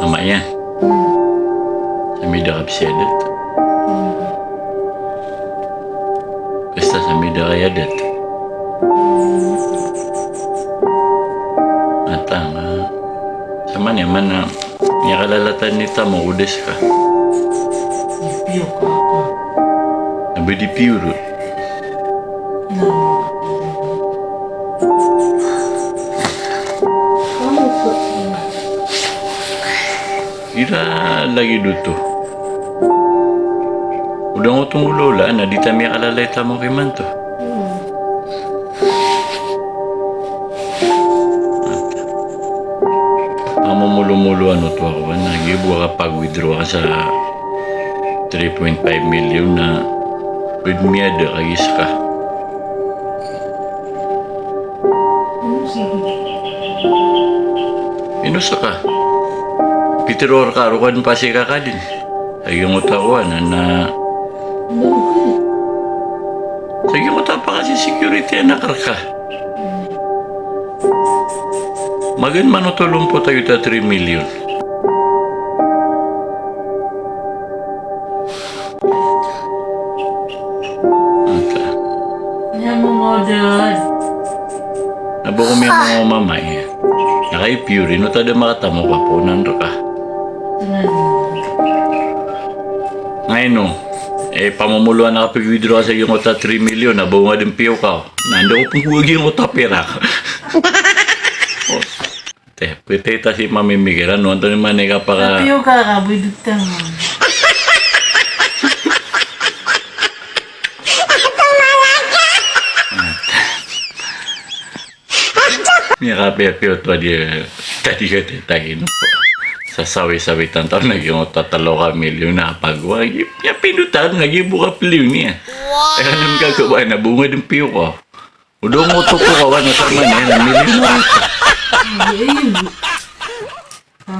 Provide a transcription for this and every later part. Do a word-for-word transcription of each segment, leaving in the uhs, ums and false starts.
Ama iyan. Sa mida ka psiyadat. Kasta sa mida ka iyadat. Atang, ah, sa mani, mana, miyakalalatan i tamok o da ska. Na ba di pure. Ira lagid oto. O da ngoto ngolawlaan a di ta miyakalalay tamok imanto. Mamomolomolo ano to ako, na giya bo a kapag-withdraw ka sa three point five million na pwede miyada ka giska. Ino ska? Pitharo rka a roo ka dn pasi kakadn. Sa giyangkoto a kowan, na, na. Sa giyangkoto a pakasi-security a anak rka. Magaan man oto lompot a giyoto a three million. Anta. Niya mo modod. Na ba ko miya mo mamay. Na kagiya pure, ino ta da makatamok a poonan rka. Ngaino, eh, pamomoloan a kapag-withdraw sa giyangkoto a three million, na ba ko nga dn piyo ka. Na anda ko pn ko giyangkoto a pera. O. Te, pwede ta si mamimikiran, no? Antonaa i mani kapaka- Tapi o ka, kaboy doktor mo. Miyakapiyapiya oto a di, tadi ka te, tagi, no? Sa sawi-sawi tanto na giyoto a talo ka milyon na pagwa. Miyapindotan nga giya bo ka piliyo niyan. Wow! Kaya nan kagabaan na bo nga dn piyo ka. O da ngoto ko kawan a sama niyan, na milyon na.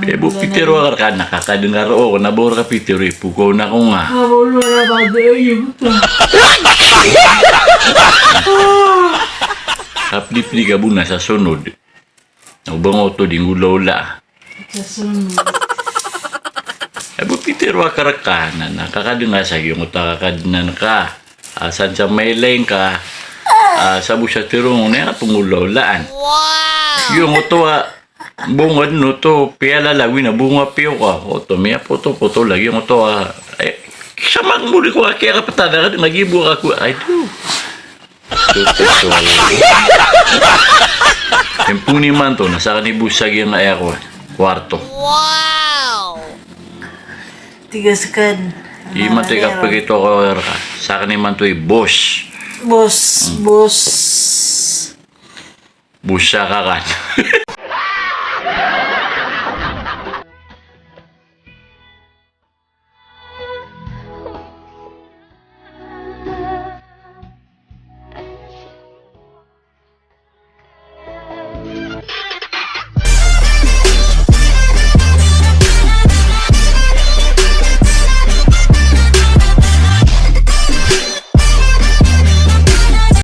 Eh, bo pitharo akn rka na kakadn ka roo, na ba rka pitharo, ipokaw na ko nga. Kapdipdi ka bo na sa sonod. O ba ngoto di ngolawla. Eh, bo pitharo akn rka na, na kakadn ka sa giyangkoto a kakadnan ka. A san sa mailay ngka. A sa bo sa tharoon on na pngolawlaan. Wow! Giyangkoto a, bo nga dn oto piyalalawi na bo nga piyo ka. Oto miyapotopoto lagid giyangkoto a, eh, sa mangmori ko a kiyakapatana ka dn lagid bo ka ko, ay do. Tempo niyo man to, na sakn i bo sa giyangkaya ko, kwarto. Wow! Tigas kan. Imanto i kapagito ko rka. Sakn imanto i boss. Boss, boss. Boss sa kakan.